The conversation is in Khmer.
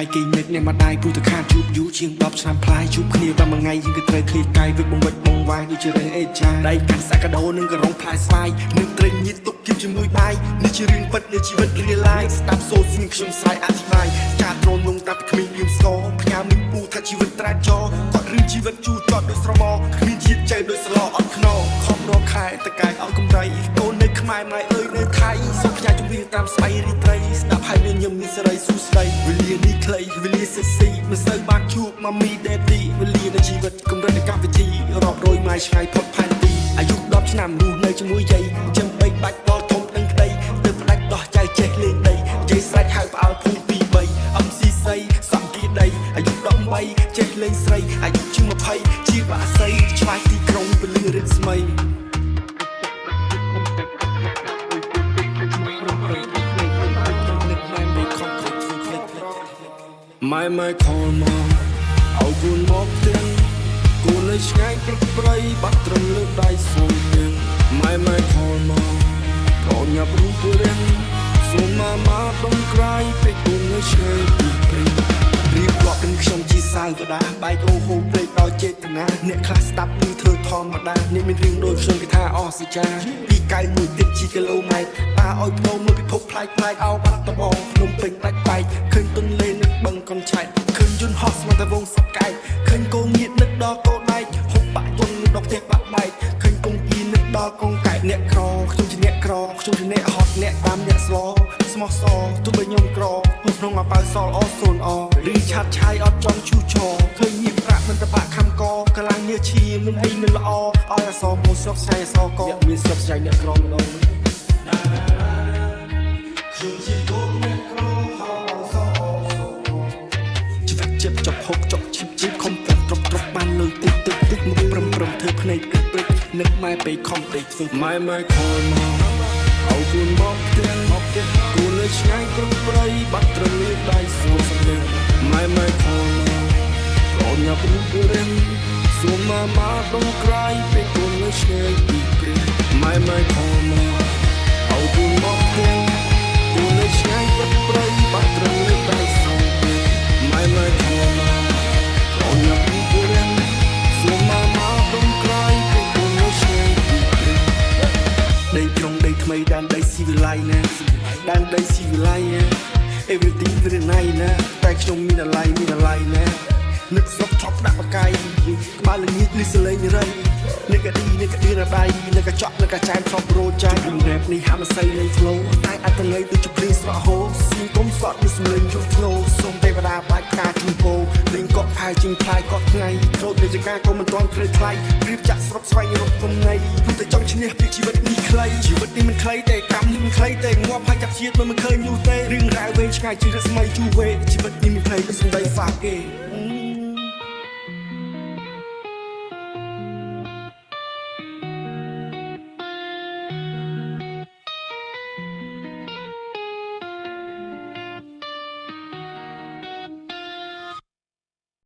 ងាយគេនឹកអ្នកម្ដាយព្រោះតែខាតជួបយូរជាង10ឆ្នាំផ្លាយជួបគ្នាតែមួយថ្ងៃយើងក៏ត្រូវឃ្លាតកាយវិចបង្វិចបងវាយដូចជារេអេចាដៃកាន់សាកដោនិងក៏រងផ្លែស្វាយនឹងត្រីញៀតទុកគៀបជាមួយបាយនេះជារឿងពិតនៃជីវិត real life ស្ដាប់សូរសៀងខ្ញុំស្រែកអធិប្បាយចាត្រូនលងតាពីក្មេងរៀមស្គរផ្ញើមីពូថាជីវិតត្រែតចគាត់រឿងជីវិតជូរចត់ដូចស្រមគ្មានជាតិចៅដូចស្លអត់ខ្នងខំរកខែតកែឲ្យកម្រៃកូននៅខ្មែរម៉ែអើយនៅថៃសូមផ្ញើជំរាបតាមស្បៃរីត្រីស្ដាប់ហើយមានញឹមមានសេរីសួស្តីវេលានេះខ្លីវេលាសិស៊ីមិនសូវបានជួប mommy daddy វេលានៃជីវិតកម្រិតនៃកម្មវិធីរាប់រយម៉ាយឆ្ងាយផុតផែនទីអាយុ10ឆ្នាំរស់នៅជាមួយយាយចិញ្ចឹមបីបាច់ដល់ធំដឹងក្តីទៅផ្ដាច់ដោះចៅចេះលេងដីនិយាយស្រេចហៅផ្អើលភូមិទី3 MC សីសំគីដីអាយុ18ចេះលេងស្រីអាយុជាង20ជាបាក់សីឆ្វាយទីក្រុងពលឺរិទ្ធស្មី ម៉ែម៉ែ call មកឲ្យកូនមកផ្ទះកូននៅឆ្ងាយព្រឹកព្រៃបាត់ត្រឹមលើកដៃសូមទៀងម៉ែម៉ែ call មកកូនញាប់រូបរាងសូមម៉ាម៉ាដុំក្រៃពេលកូននៅឆ្ងាយពីព្រៃរៀបរាប់នឹងខ្ញុំជាសាវកដាបែកអូហូព្រេកដោយចេតនាអ្នកខ្លះស្ដាប់ឮធ្វើធម្មតាអ្នកមានរឿងដូចខ្ញុំគេថាអស់សចាពីកៅមួយទៀតជាគីឡូម៉ែត្រប៉ាឲ្យភ្នោមើលពិភពប្លែកប្លែកអោបាត់ដបងភ្នំពេញដាច់បែកឃើញទន្លេនឹកបឹងកុនឆែកឃើញយន្តហោះស្មានតែវងសកែកឃើញគោងៀតនឹកដល់គោដែកហូបបាក់យន្តនឹកដល់ផ្ទះបាក់បែកឃើញកងគីនឹកដល់កងកែកអ្នកក្រខ្ញុំជាអ្នកក្រខ្ញុំជាអ្នកហត់អ្នកតាមអ្នកស្លស្មោះសទោះបីខ្ញុំក្រពុះក្នុងអប៉ៅសល់អសូនអឬឆាតឆាយអត់ចង់ឈូឆឃើញញៀបប្រាក់មិនតបាក់ខំកកលាំងញើឈាមិនអីមិនល្អឲ្យអសមកស្រុកស្ឆៃអសកអ្នកមានស្រុកស្ឆៃអ្នកក្រម្ដងខ្ញុំជាកូនអ្នកក្រហៅអសអសូជីវិតជិបចប់ហូបចុកឈិបឈិបខំប្រឹងត្រុបត្រុបបានលុយតិចតិចតិចមុខប្រឹមប្រឹមធ្វើភ្នែកព្រឹកព្រឹកនឹកម៉ែពេលខំដេកធ្វើម៉ែម៉ែ call មកឲ្យកូនមកផ្ទះមកផ្ទះកូននៅឆ្ងាយព្រឹកព្រៃបាត់ត្រឹមលើដៃសួរសំលេងម៉ែម៉ែ call មកកូនញាប់រូបរាងសូមម៉ាម៉ាដុំក្រៃពេលកូននៅឆ្ងាយពីព្រេងម៉ែម៉ែ call មកឲ្យកូនមកផ្ទះកូននៅឆ្ងាយព្រឹកព្រៃបាត់ត្រឹមលើដៃសួរម៉ែម៉ែ call មកកូនញាប់រូបរាងសូមម៉ាម៉ាដុំក្រៃពេលកូននៅឆ្ងាយពីព្រេងដីក្រុងដីថ្មីដែនដីស៊ីវិល័យណាដែនដីស៊ីវិល័យណា Everything very nice ណាតែខ្ញុំមានអាឡ័យមានអាឡ័យណានឹកស្រុកឆប់ដាក់បកាយក្បាលល្ងាចលឺសលេងរៃនឹកអឌីនឹកអឌីរដៃនឹកកញ្ចក់នឹកអាចារ្យធ្លាប់រោចាយរឿងរ៉េបនេះហាមស័យលេង flow តែអត្តន័យដូចជាភ្លេងស្រក់ហូរស៊ីងគុំសក់ដូចសំលេងយុធ្លោសូមទេវតាបាច់ផ្កាជូនពោលេងកក់ផែជាងផ្លាយកក់ថ្ងៃគ្រូតនៃចការក៏មិនទាន់ព្រឺថ្លៃព្រៀបចាក់ស្រុកស្វែងរកទំន័យព្រោះតែចង់ឈ្នះពីជីវិតនេះខ្លីជីវិតនេះមិនខ្លីទេកម្មនេះមិនខ្លីទេងាប់ហើយចាប់ជាតិមើលមិនឃើញនោះទេរឿងរ៉ាវវែងឆ្ងាយជារស្មីជូវេជីវិតនេះមិនខ្លីដូចសំដីហ្វាគេ